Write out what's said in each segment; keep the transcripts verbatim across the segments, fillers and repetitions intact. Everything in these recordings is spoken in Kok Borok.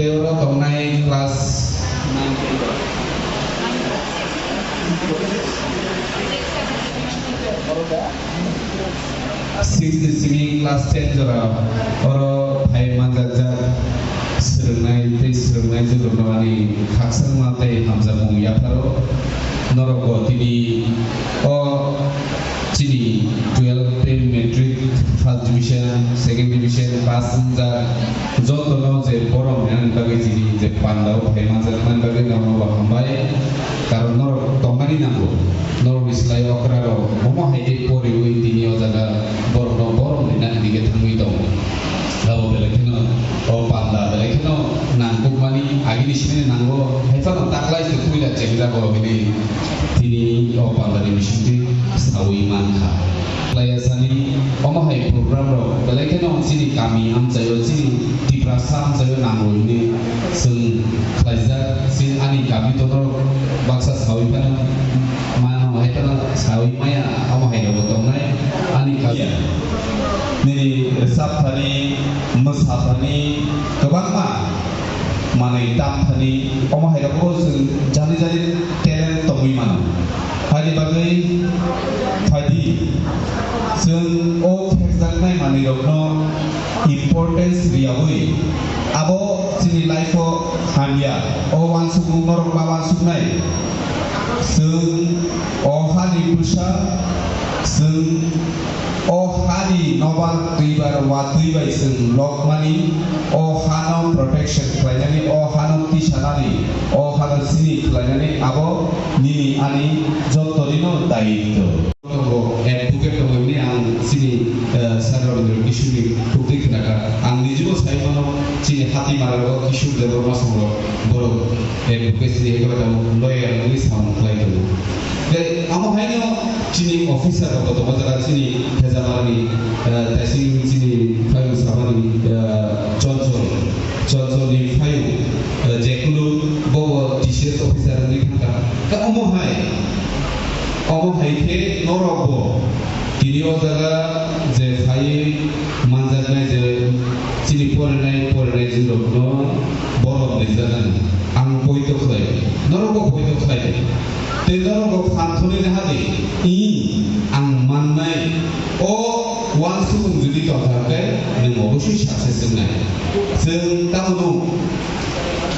Oro tongnai class six ni simi class ten jora oro phai manjakjak swrwngnai tei swrwngnai jora ani khakchangma tei hamjakmung yapharo norok bo tini o chini twelve tei matric first division, second division pass wngjak jotono je borom rwnani bagwi chini je pandao phai manjakmani bagwi norokno bo hambai. Karon norok tongmani nango, norokni slai okra rok omo hai khe poriwi tini o jaga borokno borom rwna hinwi khe thangwi tongo. Abo belai kheno o panda belai kheno nangkukmani agini simi nango, hai phano taklai se puila chengjak borok hinwi tini o pandani bisingtwi sawi mankha. Khlaiya sani omo hai program rok belai kheno chini kami amchaio, chini Tiprasa amchaio nango hinwi chwng khlaijak. Chini ani kami tono baksa sawi phano mano hai phano sawi maya omo hai rokbo tongnai ani kami. Nini rwchap thani, mwsa thani, kwbangma manwi tam thani, omo hai rokbo chwng jani jani talent tongwi mano. Haini bagwi phaidi, chwng o phekjaknai manwi rokno importance riyawi, abo chini life o hamya, o uansukmung norok ma uansuknai. Chwng o hani bwsa, chwng o hani nobar twibar watwi bai chwng lokmani, o hano protection khlainani, o hano tisanani, o hano sini khlainani abo nini ani jottonino daitw. Tongo, advocate tongo hwnwi ang chini, eh, Sir Rabindra Kishore ni khukti khnakha. Ang nijibo sai mano chini hati marago Kishore Debbarma songo borok advocacy ni ekbatam lawyer wngwi samung khlai tongo. Tei amo haino chini officer rok tongo jaga chini Phejamarani, eh, taising chini Phayung Sabani, eh, Chonchol, Chonchol ni Phayung, eh, jekulu bobo T C S officer wngwi thangkha. Ka omo hai, omo hai khe norok bo tini o jaga je phaiwi manjaknai je chini porinai, porinai jingrokno borom rijak ang, ang poito khlai, norok bo poito khlai. Tei norok bo phan thorwi naha di, i ang mannai o uansukmung jodi tongkha khe nwng obosoi success wngnai. Chwng tamo no,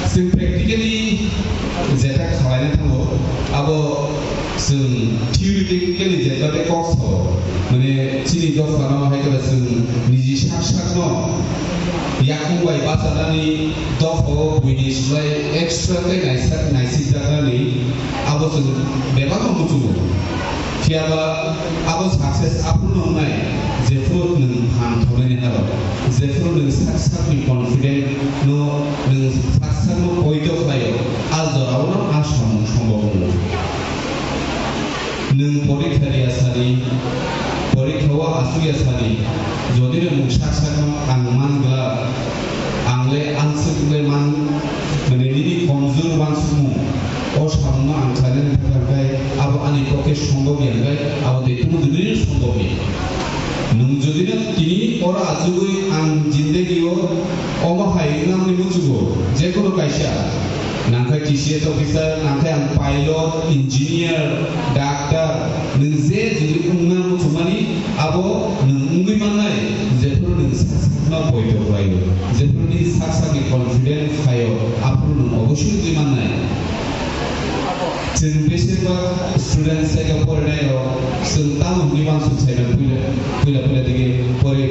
chwng practically jeta khwlaina thango, abo chwng theoretically jeta tei kok sao. Mane chini dophano hai khe chwng niji sak sakno yakung bai bachanani dophao buini slai extra tei naisa-, naisingjaknani abo chwng bebakno muchungo. Phiya ba abo success aphuru no wngnai, jephuru nwng phan thornaini haro, jephuru nwng sak sakni confident no, nwng sak sakno poito khlaio, a jorao no a samung sombok wngo. Nwng porikha riya sani, porikha o achukya sani, jodi no nwng sak sakno ang man glak, ang le ang swk le man, mane nini komjor uansukmung, o samungno ang khlainani thangkha khe abo ani pokhe sombok ya khe abo tei kunu dini sombok ya. Nwng jodi no tini oro achugwi ang jindegi o omo hai wngna muchungo, jekono kaisa. Nangkhe T C S officer, nangkhe ang pilot, engineer, doctor, nwng je jodi wngna muchungmani, abo nwng wngwi mannai, jephuru nwng sak sakno poito khlaio, jephuru nini sak sakni confidence phaio, aphuru nwng obosoi wngwi mannai. Chwng besirbak student saka porinai rok, chwng tamo hwnwi uansuk saimano puila, puila, puila dige pori,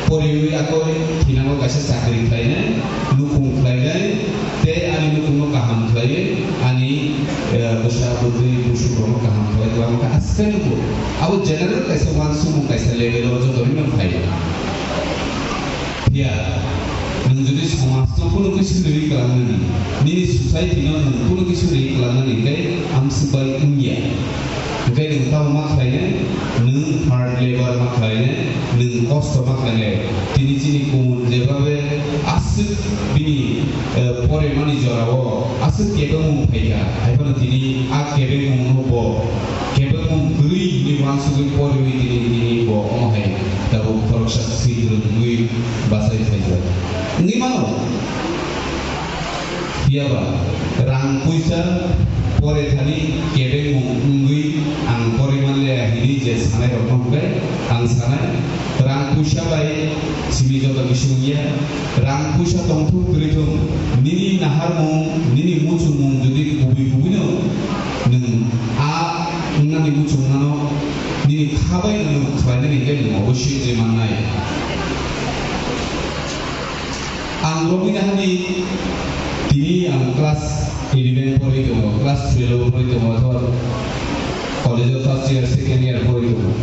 poriwi akoi thinango kaisa chakri khlainai, nukhung khlainai, tei ani nukhungno kaham khlaiwi ani, eh, bwsa bwtwi busukrokno kaham khlai twlangkha aswk nugo. Abo general kaisa uansukmung kaisa level o joto hwnwi phai. Phiya, nwng jodi somajno kunu kisu riwi kwlangnani, nini society no nwng kunu kisu riwi kwlangnani hwnkhe amswk bai wngya. Hwnkhe nwng tamo ma khlainai, nwng hard labor ma khlainai, nwng kosto ma khlainai. Tini chini kumun jeba be aswk bini, eh, poremani jorao aswk kebengmung phaikha, hai phano tini a kebengmungno bo kebengmung kwrwi hinwi uansugwi poriwi tini, tini bo omo hai tabuk khoroksa swidrwng wngwi bachai phaijak. Wngwi mano, Phiya ba rang puisa pore thani kebengmung wngwi ang pore manliya hini je sanai rokno hwnkhe ang sanai, rang puisa bai simi joto kisi wngya, rang puisa tongthung kwrwi thung, nini naharmung, nini muchungmung jodi kubui kubuino nwng a wngnani muchungmano nini kha baino nwng khlainani hwnkhe nwng obossoi je mannai. Ang romwi nahani tini ang class eleven porwi tongo, class twelve porwi tongo, athor college o first year, second year porwi tongo.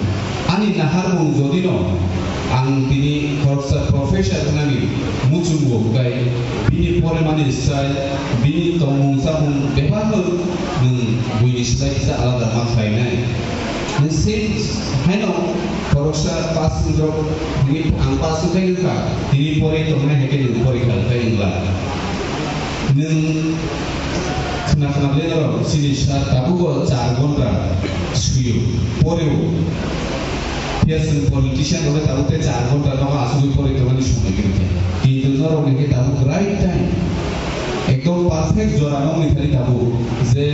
Ani naharmung jodino ang tini khoroksa professor wngnani muchungo, hwnkhe bini poremani style, bini tongmung chamung bebak no nwng buini slai kisa alada ma khlainai. Nwng se haino khoroksa pass wngwi rok, tini ang pass wngkha, tini pore tongnai hai khe nwng porikha khe wngla. Nwng khna khna le norok chini sir tabuk o char ghonta suyo, poreo. Phiya chwng politician rok le tabuk tei char ghonta nogo asugwi poroi tongmani somoi kwrwi khe. Kintu norok ni khe tabuk right time. Ekdom perfect jora nokni thani tabuk je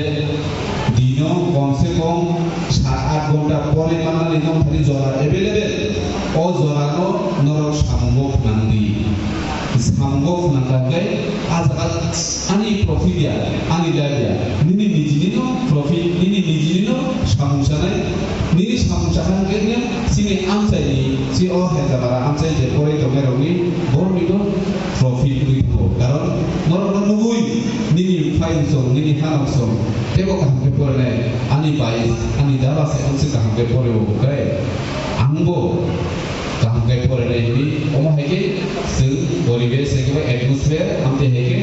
dino kom se kom sat aat ghonta porwi mannani nok thani jora available. O jorano norok samungo phwnang di. Samungo phwnang kha khe a jaga ani profit ya, ani life ya. Nini nijini no profit, nini nijini no samung sanai. Nini samung sakha khe nini chini amchai ni, si o Herjamara amchai je poroi tongnai rokni borokni no profit wngwi thango. Karon norok no nugwi nini phaiyung song, nini hanok song, teibo kaham khe porinai, ani bai, ani daba se amsi kaham khe poreo, hwnkhe angbo kaham khe porinai hwnwi, omo hai khe chwng poribesh hai khe atmosphere, amtwi hai khe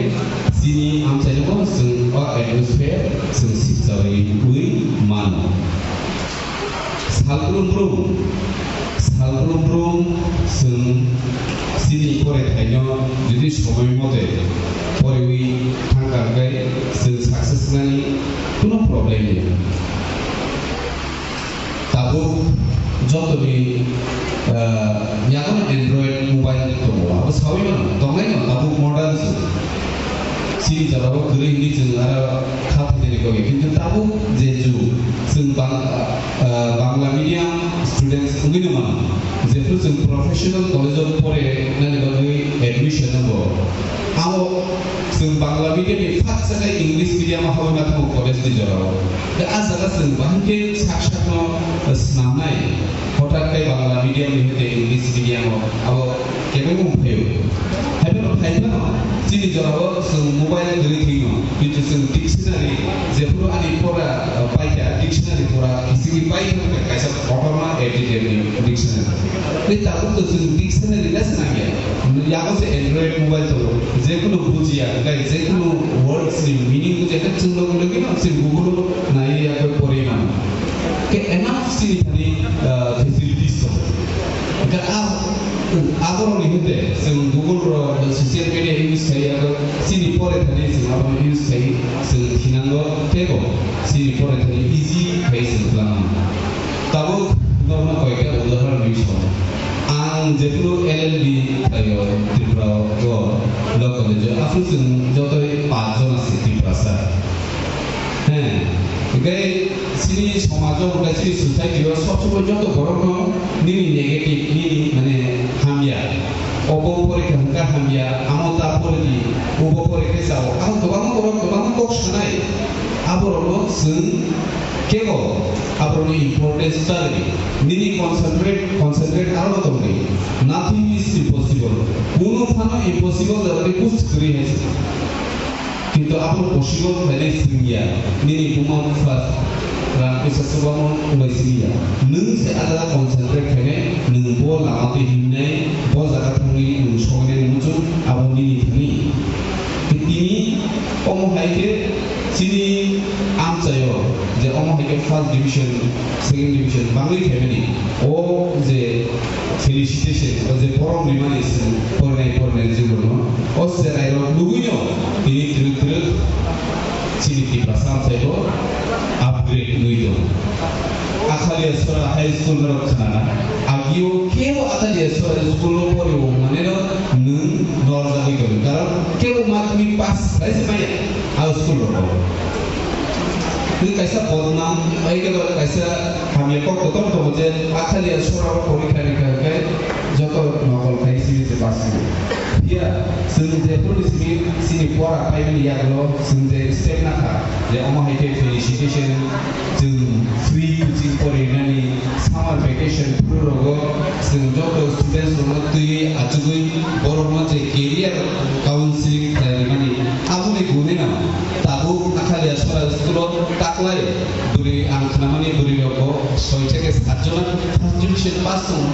chini amchaino chwng o atmosphere chwng sipchawi wngwi mano. Salbrum brum, salbrum brum chwng chini porethaino jodi somoi mote poriwi thangkha hwnkhe chwng success wngnani kuno problem ya. Tabuk jotoni, ah, yago Android mobile tongo, abo sawi mano, tongnai no tabuk modern jug. Chini jorao kwrwi hinwi chwng aro kha phainani kok ya, kintu tabuk je jug, chwng Bang-, ah, Bangla medium students wngwi no mano, jephru chwng professional college o pore nani bagwi admission nango. Abo chwng Bangla medium ni phatsa khe English medium o hawi ma thango college ni jorao. Da a jaga chwng bahai khe sak sak no, eh, snamnai. Hothat khe Bangla medium ni hwnkhe English medium o abo kebengma wng phaio. Haiphano, haiphano chini jorao chwng mobile kwrwi thwino, kintu chwng dictionary, jephru ani pora, eh, paikha, dictionary pora kisingwi paikha, kaisa kotorma A D T ni dictionary. Tei tabuk to chwng dictionary le se nangya. Yago se Android mobile tongo, jekunu bujiya, hwnkhe jekunu words ni meaning bujiya, hwnkhe chwng logi logi no chwng Google o naiwi yakwi porwi mano. Khe enough chini thani, ah, facilities tongo. Hwnkhe a, aborokni hwnkhe chwng Google rok, social media use khai, abo chini porethani chwng abono use khai, chwng thinango teibo chini porethani easy khai chwng twlangmano. Tabuk norokno koyekta udahoron use khainai. Ang jephru L L B khlaio Tripura o, law college o, aphuru chwng jotoi pach jon achi Tiprasa. He, hwnkhe chini somajo, hwnkhe chini society o sob somoi joto borokno nini negative, nini mane hamya. Obo porikha hwnkha hamya, amo ta pori di, obo porikhe chao. Amo kwbangma borok kwbangma kok sanai. Aborokno chwng kebo aborokni importance ta rwdi. Nini concentrate, concentrate aro tongdi. Nothing is impossible. Kunu phano impossible jagani kuch kwrwi hai se. Kintu abo possible khlainai chwngya. Nini buma bupha rang puisa chubamung wngbai chiliya. Nwng se a jaga concentrate khainai, nwng bo lama twi himnai, bo jaga thangwi nwng soinani muchung, abo nini thani. Tini omo hai khe chini amchaio je omo hai khe first division, second division bangwi khaimani, o je felicitation, o je borom rimani chwng porinai porinai jigurno, o cherairok nugwino tini twrwk twrwk chini Tiprasa amchaio upgrade wngwi tongo. Akhalia Sora High School norok khnana, agio kebo Akhalia Sora High School o poriwo maneno nwng norjagwi tongo, karon kebo madhyamik Pass khlai se maya, a school rok. Tei kaisa bodnam, bai khe kaisa hamya kok kotor tongo je, a khali a sora o porikha rikha khe joto nokol khai simi se pass khlai. Phiya chwng je phuru simi sini pora paimani yagulo chwng je step nakha je omo hai khe felicitation, chwng free coaching porinani, summer vacation phuru rogo chwng joto students rokno twiwi achugwi borokno je career counseling khlai rimani, aboni gwnino tabuk Akhalia Sora school-o taklai bwrwi ang khnamani bwrwi rokbo soi theke satjona first division pass tongo.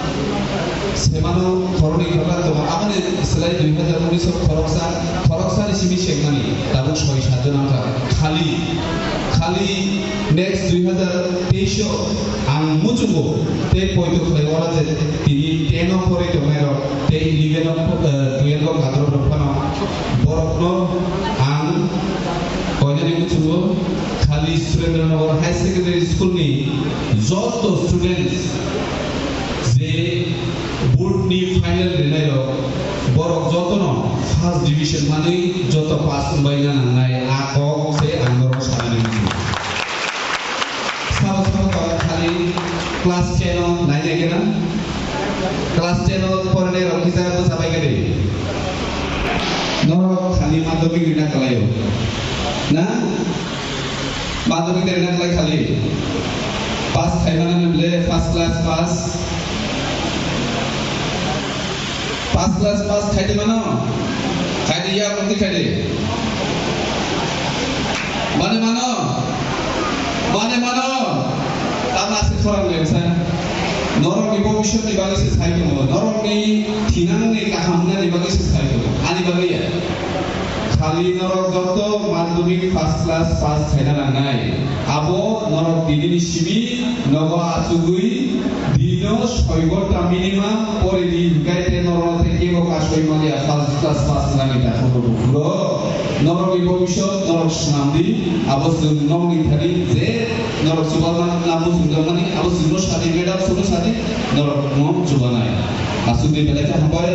Semano khoroknwi khoroknwi tongo, aboni slai dui hazar unis o khoroksa, khoroksani simi sengmani tabuk soi satjona wngkha. Khali, khali next dui hazar teis o ang muchungo tei poito khlai oro je tini ten o porwi tongnairok tei eleven o, eh, twelve o kadrok rok phano borokno ang koinani muchungo khali Surendra Nagar High Secondary School ni joto students je board ni final rinai rok, borok jotono first division manwi joto pass wngbaina nangnai, a kok se ang norok sanani muchungo. Sabo sabo to khali class ten o nainai khe na? Class ten o porinai rok kisa bwsa bai khe de. Norok khali madhyamik rina kalaio. Na? Madhyamik rina kalai khali. Pass khaimana nable first class pass. First class pass khaidi mano? Khaidi ya, mukti khaidi. Mane mano? Mane mano? Tamo aswk khorang le bwsa. Norokni bhobishyotni bagwi se sai tongo. Norokni thinangni kaham wngnani bagwi se sai tongo. Ani bagwi ya. Khali norok joto madhyamik first class pass khaina nangnai. Abo norok dinini simi nogo achugwi dino soi ghonta minimum pori di, hinkhe te norok tei kebo kasoi manya first class pass wngnani dakho bo buphuro. Norokni bhobishyot norok swnam di, abo chwng nokni thani je norok chubalna na muchungjakmani, abo chwngno sadi, madam chwngno sadi, norokno chubanai. Aswkni belai khe hambai,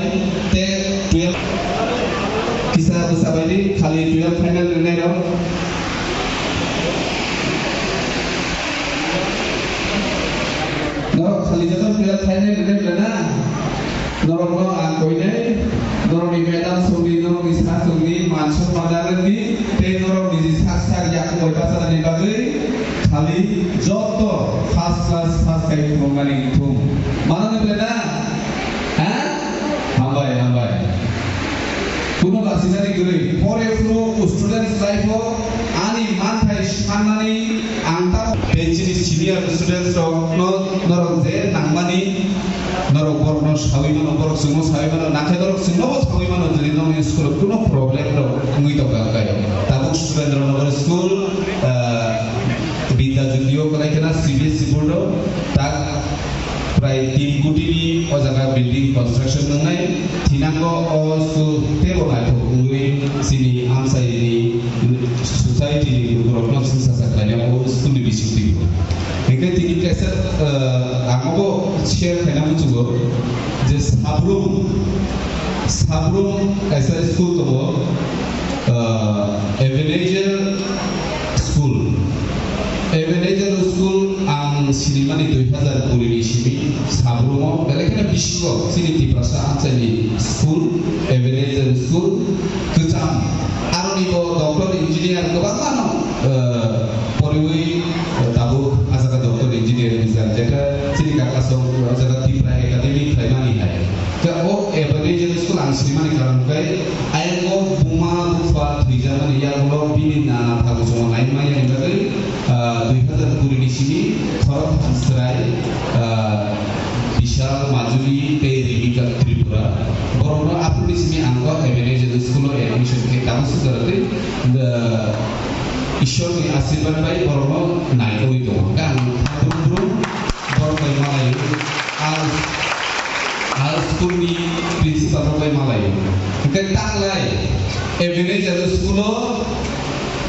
te twelve kisa bwsa bai di, khali twelve final rinai rok. Norok khali joto twelve final rinai belai na? Norokno ang koinai, norokni madam songni, norokni sir songni man songma narwkni, tei norok niji sak sak yakung bai bachanani bagwi khali joto first class first kai phunuknani wngthung. Manani belai na? Ha? Hambai, hambai. Kuno lasinani kwrwi. Pore phuru students life o ani manthai sannani ang ta. Tei chini senior students rok no norok je nangmani, norok borok no sawi mano, borok chwngno sawi mano, nakhe norok chwngno bo sawi mano, jodi norokni school o kuno problem rok wngwi tongkha khe. Tabuk Surendra Nagar School, ah, Bidya Jyoti o kwlai kheno C B S E board o tak prai tin koti ni o jaga building construction wngnai. Thinango o school teibo naithok wngwi chini amchaini society ni lukurokno swngchar khlaina o school ni bisingtwi. Hinkhe tini kaisa, eh, ang obo share khaina muchungo je Sabrum, Sabrum kaisa school tongo, eh, Ebenezer School. Ebenezer School ang sinimani dui hazar kuri ni simi Sabrumo, belai kheno bisingo chini Tiprasa amchaini school, Ebenezer School, kwcham. Aroni bo doctor engineer kwbangma no, eh, poriwi, eh, tabuk ah jaga doctor engineer rijak, jeta chini kakasong ah jaga Tipra Academy khlaimani hai. Khe o Ebenezer School ang sinimani karon khe ayang o buma bupha thwijakmani yagulo bini nana thabu chongo naimani bagwi, ah, dui hazar kuri ni simi khorok thang chwrai, ah, Bishal Majuli tei Rimika Tripura. Borokno aphuru ni simi ang o Ebenezer School o admission khe tabuk swkang tei, ah, Ishwar ni asirwad bai borokno naikolwi tongo. Khe ang brum brum borok bai malaio. Al, al school ni principal rok bai malaio. Hwnkhe tanglai Ebenezer school o,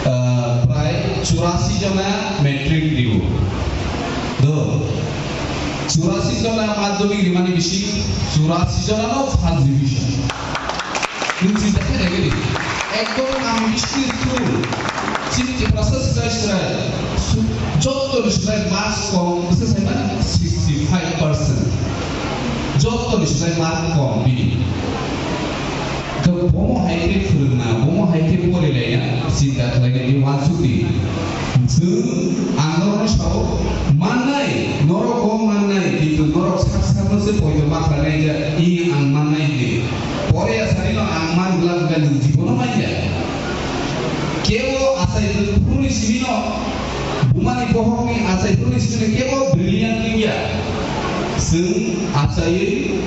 ah, prai churasi jona matric rio. Do. Churasi jona madhyamik rimani bising churasi jona no first division. Nwng chinta khe naigwdi. Ekdom ang bisi thung. Chini Tiprasa swchai swrai. Su-, jotto ni swrai marks kom, bwsa sai mano sixty five percent. Jotto ni swrai mark kom bini. Khe bomo hai khe phwrwngna, bomo hai khe porilaina, chinta khlaina ni uansukdi. Chwng ang norokno sao, mannai, norok bo mannai, kintu norok sak sakno se poito ma khlainai je, i ang mannai hinwi. Pore ya sari no ang man glak glak nwng jibono man ya. Kebo achai phuru ni simi no, bumani bohok ni achai phuru ni simi no kebo brilliant wngya. Chwng achaiwi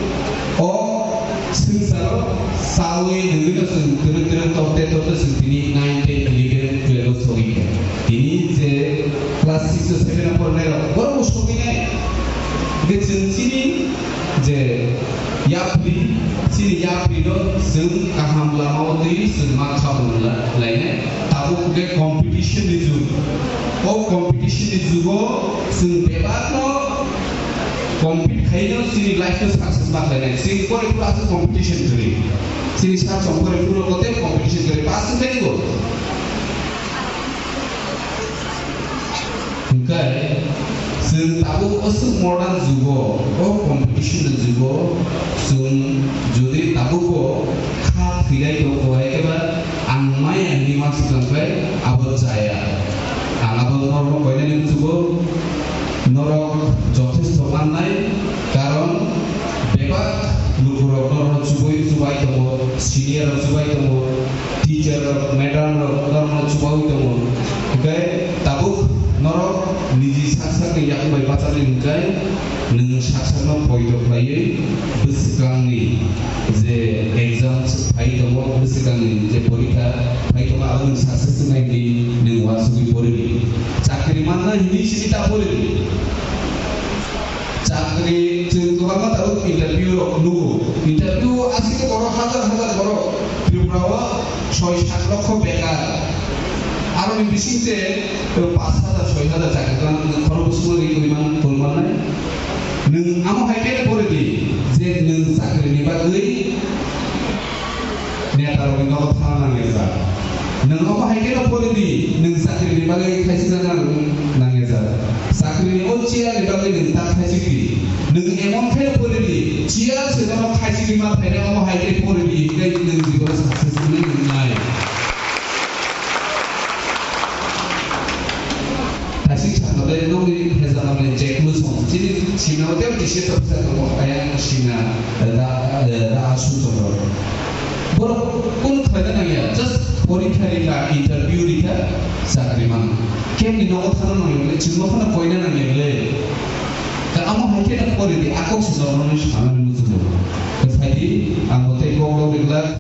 o swngcharo chawi nwngwi no chwng twrwk twrwk torte torte chwng tini nine, ten, eleven, twelve o sogwi kha. Tini je class six o seven o pornai rok borok bo sogwi nai. Hwnkhe chwng chini je yapri, chini yapri no chwng kaham lama o twi chwng ma kha bo nang la-, lainai. Tabuk hwnkhe competition ni jug. O competition ni jugo chwng bebak no compete khaino chini life no success ma khlainai. Chwng pore phuru aswk competition kwrwi. Chini sak song pore phuru kote competition kwrwi. Pass wngkhe ni bo. Hwnkhe chwng tabuk aswk modern jugo, o competition ni jugo, chwng jodi tabuk o kha thwilai tongkha hai khe ba ang maya hinwi uansuk tongkha, abo chaya. Ang abo norokno koinani muchungo, norok jothesto mannai, karon bebak lukurok norokno chubui chubai tongo, senior rok chubai tongo, teacher rok, madam rok norokno chubaui tongo. Hwnkhe tabuk norok niji sak sakni yakung bai bachani hwnkhe nwng sak sakno poito khlaiwi bwswkangni je exam phai tongo, bwswkangni je porikha phai tongo, abo nwng success wngnai hinwi nwng uansugwi porini. Chakri manna hinwi simi ta porini. Chakri chwng kwbangma tabuk interview rok nugo. Interview aswk borok hajar hajar borok Tripura o soi sat lokho bekar. Aroni bisingte pas hajar soi hajar chakri tong, khorokbo sumari tongwi man, tongwi mannai. Nwng amo hai khe pore di je nwng chakri ni bagwi neta rokni nogo thana nangjak. Nwng omo hai kheno pore di, nwng chakri ni bagwi khaisina nang-, nangjak. Chakri ni o chair ni bagwi nwng ta khaisik di. Nwng emon kheno pore di, chair se nono khaisik di ma phaina omo hai khe pore di, tei nwng jibon success wngwi nwngnai. Kaisik sakno tei nokni hejamakni jekulu song. Chini simna o tei T C S officer tongo, ayang simna, eh, ra, eh, ra asu tongo. Borok kunu khlaina nangya, just porikha rikha, interview rikha, chakri mano. Kemni nogo thana nangya le, chwngno phano koina nangya le. Ka amo hai khe pori di, akok si norokno sana.